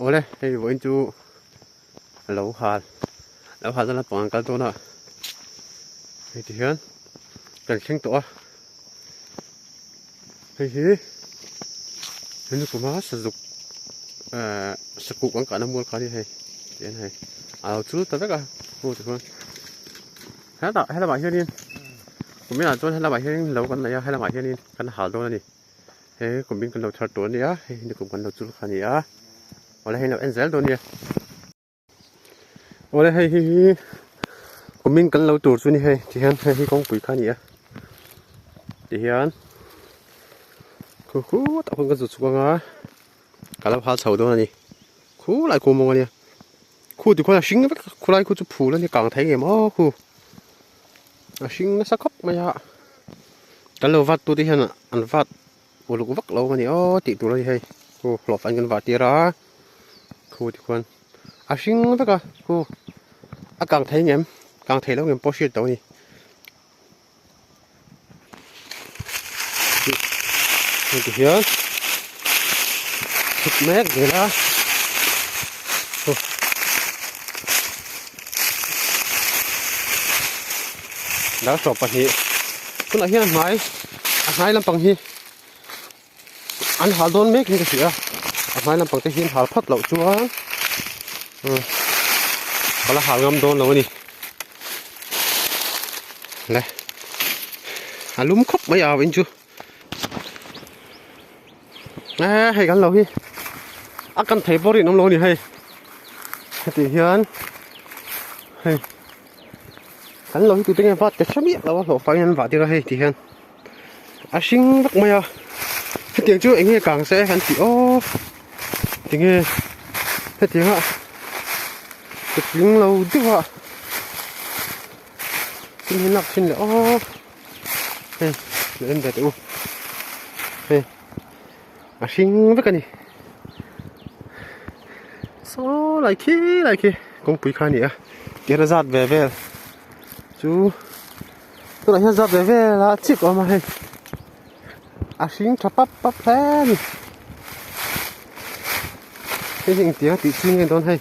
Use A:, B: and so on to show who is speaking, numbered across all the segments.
A: Awle hei vawiin chu lo hal lo hal na lampang an kal dawn a hei ti hian kan thleng tawh a hei hi hemi kuma sazuk ehh sakuk an kahna mual kha a ni hei tihian hei a lo chul ta vek a hmuh te chuan hetah helamah hianin kuminah chuan helamah hianin lo kan nei a helamah hianin kan hal dawn a ni. He kum in kan lo thar tawh a nia hei hi nikum kan lo chul kha a ni a awle hei lo en zel dawn a nia awle hei hi hi kum in kan lo tur chu a ni hei tihian hei hi kawngpui kha a ni a tihian khu khu tak pawn ka zu chhuk anga ka lo hal chho dawn a ni khulai khu mawng a nia khu tikhuan a hring vek a khulai khu chu phul a ni kang thei ngei maw khu. A hring nasa khawp mai a kan lo vat tute hian an vat uluk vak lo a ni aw tih tur a ni hei khu hlawh fai in kan vah tir a khu tikhuan a hring vek a khu a kang thei ngem kang thei lo ngem pawh hriat loh a ni. Hei ti hian chhuk mek zel a. Dar tawp pahnih tunah hian a hmai a hnai lampang hi an hal dawn mek in ka hria a hmai lampang te hi an hal phawt loh chuan ka la hal ngam dawn lo a ni le a lum khawp mai a in chu e hei kan lo hi a kan thei pawh rinawm lo a ni hei heti hian hei kan lo hi tute nge vat te hre miah lo a hlawh faiin an vah tir a hei ti hian a hring vak mai a hetiang chu eng nge kang se kan tih aw tinge hetianga patling lo deuh a thil hi lak thin leh aw hei lo en ve teh u hei a hring vek a ni saw lai khi lai khi kawngpui kha a ni a tir a zat ve vel chu. Tunah hian zat ve vel a chik awm a hei a hring tha pap pap hle a ni hei hi engtiang a tih chi nge dawn hei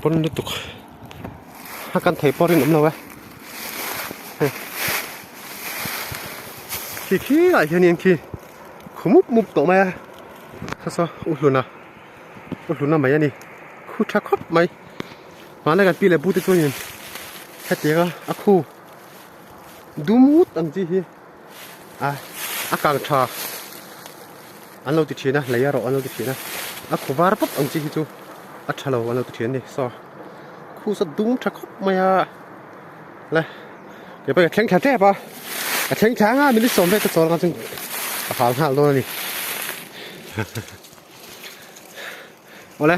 A: bawn lutuk a kan thei pawh rinawm lo e hei khi khi ah hianin khi khu mup mup tawh mai a saw saw u hluna u hluna mai a ni khu tha khawp mai. Hmanlai kan pi leh pu te chuanin hetianga a khu dum ngut ang chi hi a a kang tha an lo ti thin a lei erawh an lo ti thin a a khu var pawp ang chi hi chu a tha lo an lo ti thin a ni saw khu saw dum tha khawp mai a le keipawh ka thleng thla tep a ka thleng thla anga minute sawm vel ka chawl anga chuan ka hal nghal dawn a ni. Awle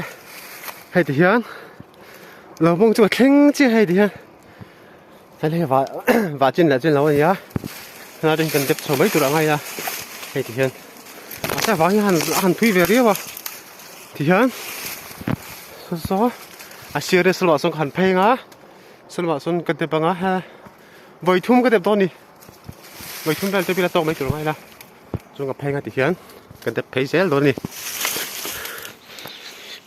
A: hei ti hian lo hmawng chu a thleng chiah hei ti hian hei hei vah vah chin leh chin lo a ni a helai te hi kan dep chho mai tur a ngai a hei ti hian mahse a vang hi a han a han thui ve riau a ti hian saw saw a sir te saw lamah sawn ka han phei ang a saw lamah sawn ka dep ang a he vawi thum ka dep dawn a ni vawi thum vel te pawh ila tawk mai tur a ngai la. Chung a pheng a ti hian ka dep phei zel dawn a ni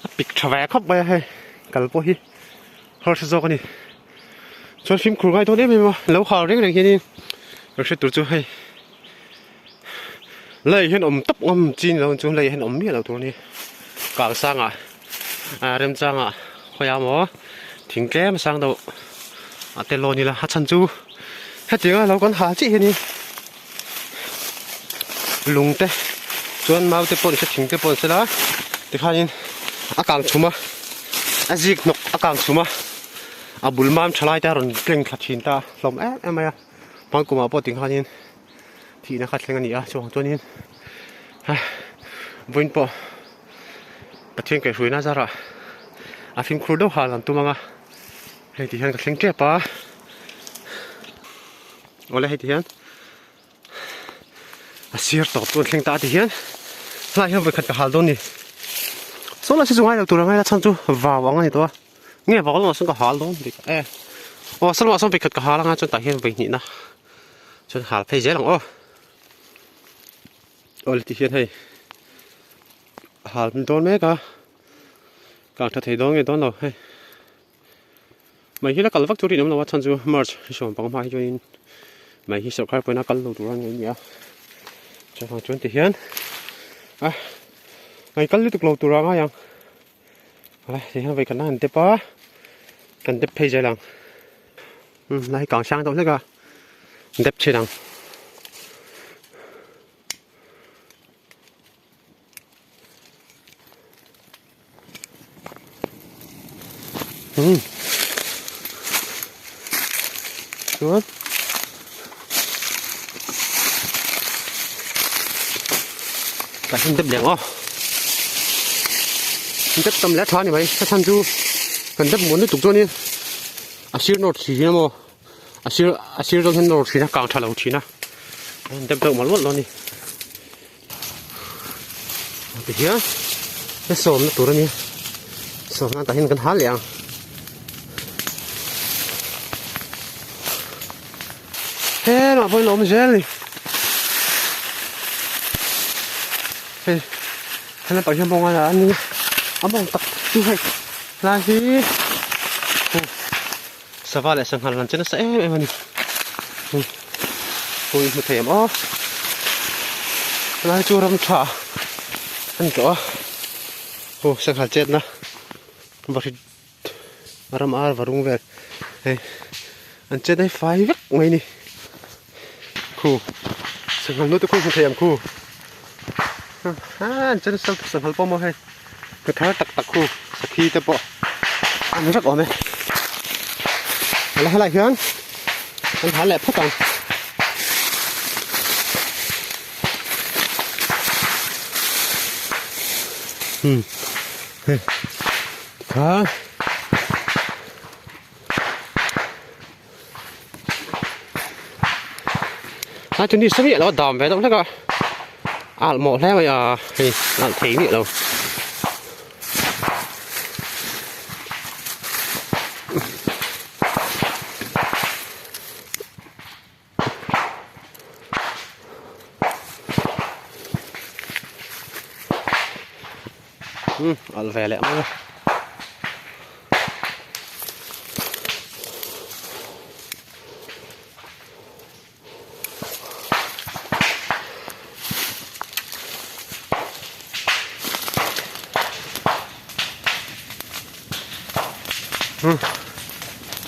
A: a pik tha ve khawp mai a hei kal pawh hi harsa zawk a ni chuan fimkhur ngai dawn em em a lo hal reng reng hianin kan hriat tur chu hei lei hian awm tawp ngam chi ni lo chu lei hian awm miah lo tur a ni kang sangah ah remchangah khawiah maw thing tlem a sang deuh a tel dawn ila a chhan chu hetianga lo kan hal chiah hianin. Lung te chuan mau te pawh ni se thing te pawh ni sela tikhanin a kang chhum a a zik hnawk a kang chhum a a bul mam tha lai te a rawn tleng thla thin ta hlawm em em mai a hmangkumah pawh tikhanin thihna kha thleng a ni a chuvang chuanin vawiin pawh Pathian kaihhruaina zarah a fimkhur deuh hal an tum ang a hei ti hian ka thleng tep a. Awle hei ti hian a sir tawp chu an thleng ta a ti hian hlai hian vawikhat ka hal dawn ni saw lai chu ngai lo tur a ngai la chhan chu vau ang a ni tawh a nge vau lamah sawn ka hal dawn dik e aw saw lamah sawn vawikhat ka hal anga chuan tah hian vawihnih na chuan hal phei zel ang aw awle ti hian hei hal dawn mek a. Kang tha thei dawn nge dawn lo hei. Mai hi la kal vak chu rinawm lo a chhan chu March hi sawm pang hma hi chuanin mai hi sawrkar pawhin a kal lo tur a ni a. Chuvang chuan ti hian a mai kal lutuk lo tur a ngai ang. A ti hian vawikhatna han dep a kan dep phei zel ang. Umm lai kang hrang deuh hlek a dep thin ang. Chuan tah hian dep leh ang aw dep tam leh a tha a ni mai a chhan chu kan dep muan lutuk chuanin a sir nawr thin emaw a sir a sir zawng hian nawr thin a kang tha lo thin a dep deuh mawlh mawlh dawn a ni. Tihian he sawmna tur a nia sawmna tah hian kan hal leh ang he lamah pawhin a awm zel a ni hei he lampang hian bawng a la a ni a mawng tak chu hei lai hi sava leh sanghal an che nasa em em a ni ui hmu thei em aw helai chu ram tha a ni tawh a aw sanghal chetna vahrit ram ar va rung vel hei an chetna hi fai vek mai a ni khu sanghal nu te khu hmu thei em khu an che nasa sanghal pawh maw hei Ka thar tak tak khu sakhi te pawh an vek awm e. Ala helai hian an hal leh phawt ang. Hmm. Hei. Kha. A chu ni sami lo dam ve deuh hlek a alh mawh hle mai a hei alh thei miah lo. Alh ve leh mai a.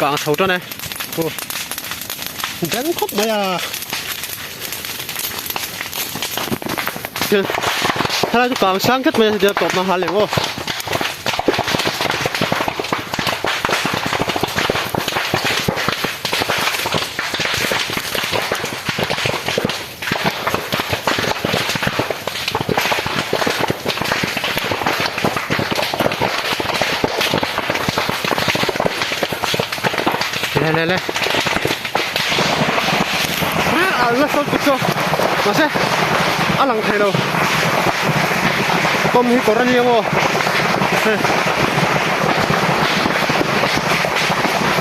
A: Kang chho tan e den khawp mai a helai chu kang sang khat mai a hetiang tawp na hal leh maw. Le le le a la sawt tuk chu mahse a lang thei lo kawm hi kawr a nia maw hei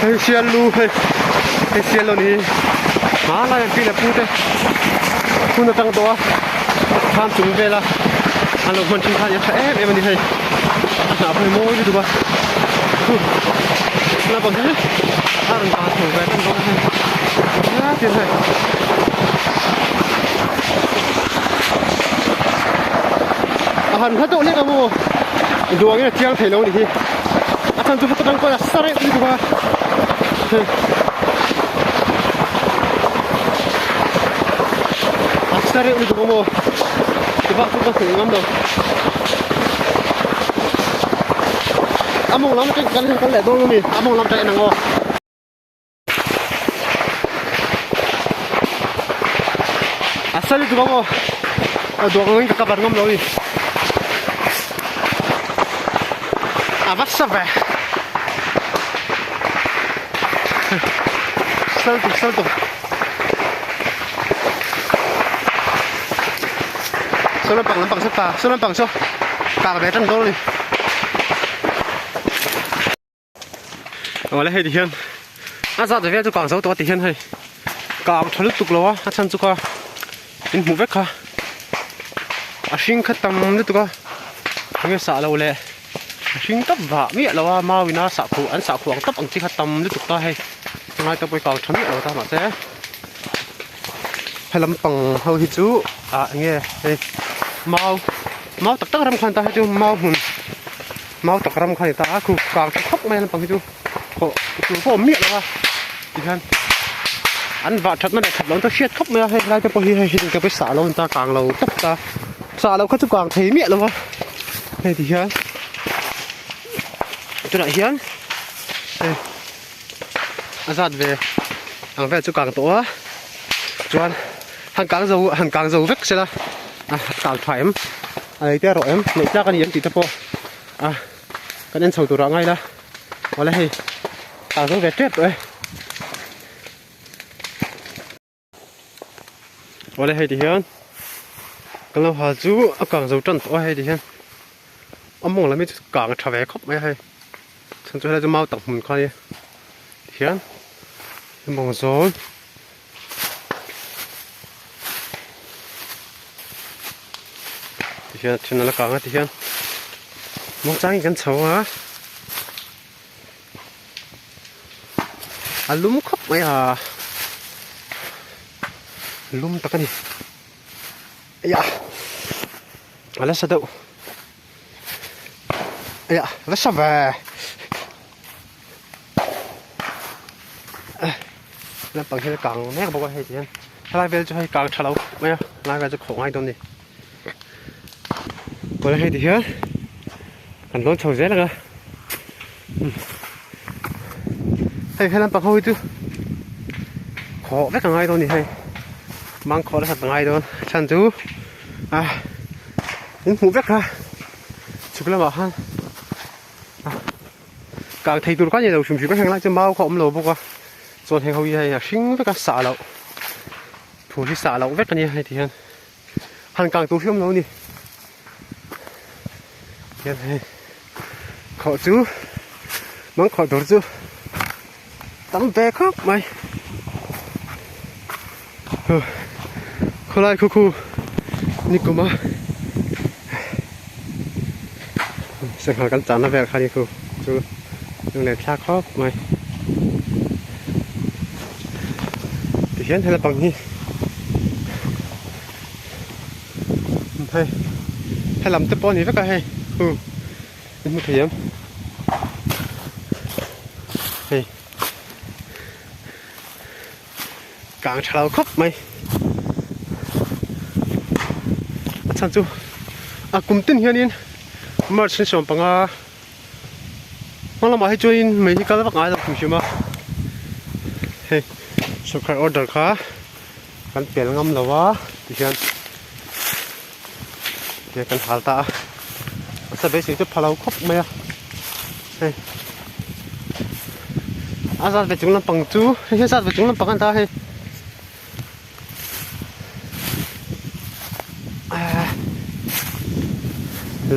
A: hei sial lu hei hei sial lo ni hi hmanlai an pi leh pu te hun atang tawh a thlam chung vela an lo hman thin kha a tha em em a ni hei a hnah pawh hi mawi lutuk a chu naupang hi a rawn kah chho ve tan dawn a hei hetin hei a han hla deuh hlek a maw duangin a chiang thei lo a ni hi a chhan chu heta tang pawh a sa reuh lutuk a hei a sa reuh lutuk a maw ti vak chu ka hmuh ngam lo a mawng lam atang kan han kal leh dawn a ni a mawng lam atang en ang aw. A sa lutuk ang aw a duak angin ka cover ngam lo a ni a va sa ve sa lutuk sa lutuk saw lampang lampang saw pa saw lampang saw kak ve tang dawn a ni. Awle hei ti hian a zat ve vel chu kang zo tawh a ti hian hei kang tha lutuk lo a a chhan chu kha in hmuh vek kha a hring kha tam lutuk a enge sah lo leh. A hring tawp vah miah lo a mau ina sahkhuh an sahkhuh ang tawp ang chi kha tam lutuk ta hei ngai te pawh i kang tha miah lo ta mahse he lampang ho hi chu ah enge hei mau mau tak tak ram khan ta hei chu mau hmun mau tak ram kha a ni ta a khu kang tha khawp mai a lampang hi chu khawh tur pawh a awm miah lo a tikhian an vah that na leh that loh chu a hriat khawp mai a hei lai te pawh hi hei te pawh hi sah lo a ni ta kang lo tawp ta sah loh kha chu kang thei miah lo a hei ti hian tunah hian hei a zat ve ang vel chu kang tawh a chuan han kang zo han kang zo vek sela a kang tha em a nei te erawh em neih tlak a ni em tih te pawh a kan en chho tur ah ngai la. Awle hei kang zo ve tep tawh e. Awle hei ti hian kan lo hal chu a kang zo tan tawh a hei ti hian a mawng lam hi chu kang tha ve khawp mai a hei chhan chu helai chu mau tak hmun kha a nia ti hian a mawng zawn ti hian a then a la kang a ti hian muangchangin kan chho a a lum khawp mai a lum tak a ni eiah a la sa deuh eiah a la sa ve. Lampang hian a kang mek bawk a hei ti hian helai vel chu hei kang tha lo khawp mai a helai vel chu khawh ngai dawn a ni tuna hei ti hian kan dawn chho zel ang a hei he lampang ho hi chu khawh vek a ngai dawn a ni hei mang khawh nasat a ngai dawn chhan chu ah in hmuh vek kha chhuk lamah khan. Kang thei tur kha a ni lo hrim hrim a heng lai chu mau kha a awm lo bawk a chuan heng ho hi hei a hring vek a sah loh phul hi sah loh vek a nia hei ti hian han kang tur hi a awm lo a ni hian hei khawh chu mang khawh tur chu tam ve khawp mai khawlai khu khu ni kum a sangha kan chahna vel kha ni khu chu lunglen thlak khawp mai tihian hela bang hi hei helam te pawh a ni vek a hei hu in hmu thei em hei. Kang tha lo khawp mai. A chhan chu a kum tin hianin March ni 15 hma lamah hi chuanin mei hi kal vak ngai lo hrim hrim a. Hei sorkar order kha kan pel ngam lo a tihian tihian kan hal ta a. A sa beisei chu pha lo khawp mai a. Hei a zat ve chung lampang chu hei hi a zat ve chung lampang a ni ta hei ah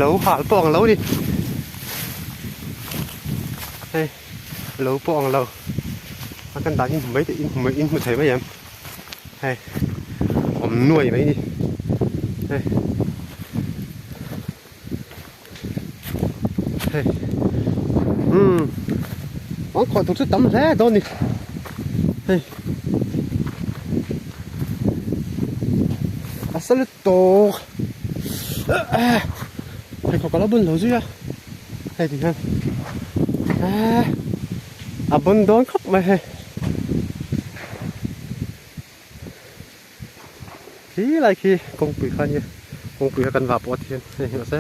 A: lo hal pawh ang lo a ni hei lo pawh ang lo a kan dan hi hmu mai in hmu in hmu thei mai em hei awm nuai mai a ni hei. Hei umm an khawih tur chu tam hle dawn a ni hei a sa lutuk pheikhawk ka lo bun lo zui a hei ti hian eee a bun dawn khawp mai hei. Khi lai khi kawngpui kha ania kawngpui kha kan vah pawh a thian hei hi mahse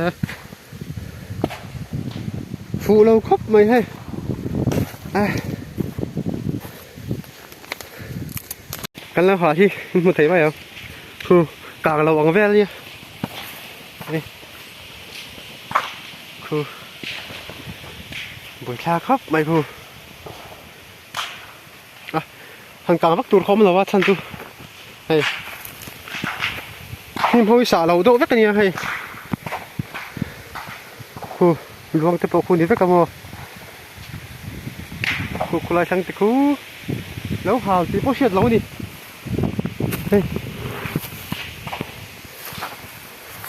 A: fuh lo khawp mai hei ah kan lo hah hi hmu thei mai ang khu kang lo ang vel ania hei khu buaithlak khawp mai khu. A han kang vak tur kha awm lo a chhan chu hei hnim ho hi sah loh deuh vek a nia hei khu luang te pawh khu ni vek a maw khu khulai thlang te khu lo hal tih pawh hriat loh a ni hei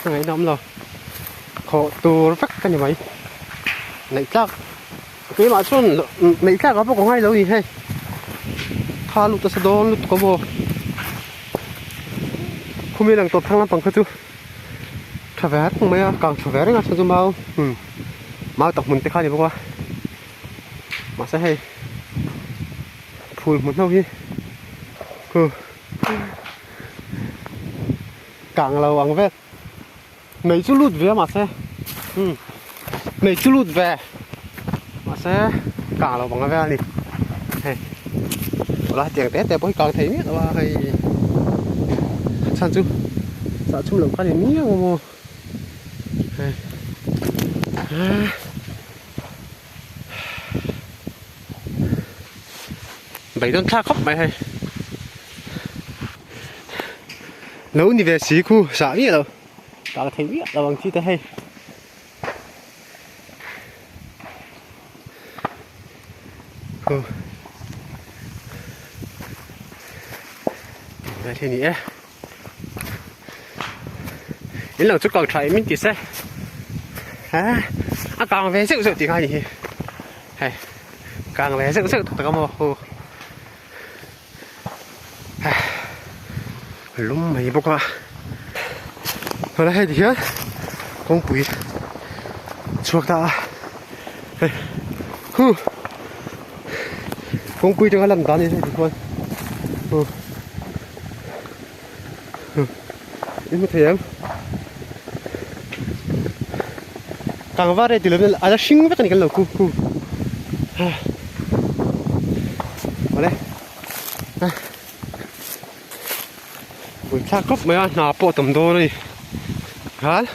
A: ka ngaihna awm lo khawh tur vek a ni mai. Neih tlak keimah chuan neih tlak ah pawh ka ngai lo a ni hei tha lut nasa dawn lutuk a maw khumi lang tawp thlang lampang kha chu tha ve reng mai a kang tha ve reng a chhan chu mau umm mau tak hmun te kha a ni bawk a mahse hei phul hmun ho hi khu kang lo ang vel. Mei chu lut ve a mahse umm mei chu lut ve mahse kang lo vang a vel a ni hei tawh la tiang te te pawh hi kang thei miah lo a hei a chhan chu chah chhum loh kha a ni miau a maw hei ah beidawn thlak khawp mai hei. Lo ni ve si khu sah miah lo kang thei miah lo ang chi te hei. Khu Đây thì ni e. In lo chu kang tha em in ti se. Ha a kang ve zeuh zeuh tih kha ni hi. Hei kang ve zeuh zeuh tak tak a maw khu. Lum mai bawk a helai hei ti hian kawngpui chhuak ta a hei hu kawngpui atanga lan dan a ni hei ti khuan hu hu in hmu thei em kangvar e ti lovin a la hring vek a ni kan lo khu khu ha awle bui thlak khawp mai a hna pawh a tam dawn a ni khan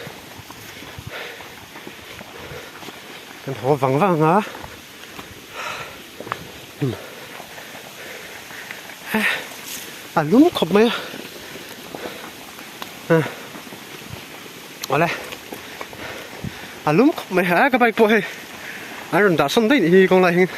A: kan haw vang vang a a lum khawp mai a awle a lum khawp mai a ka bike pawh hei an rawn dah sawn daih nih hi kawng lai hian.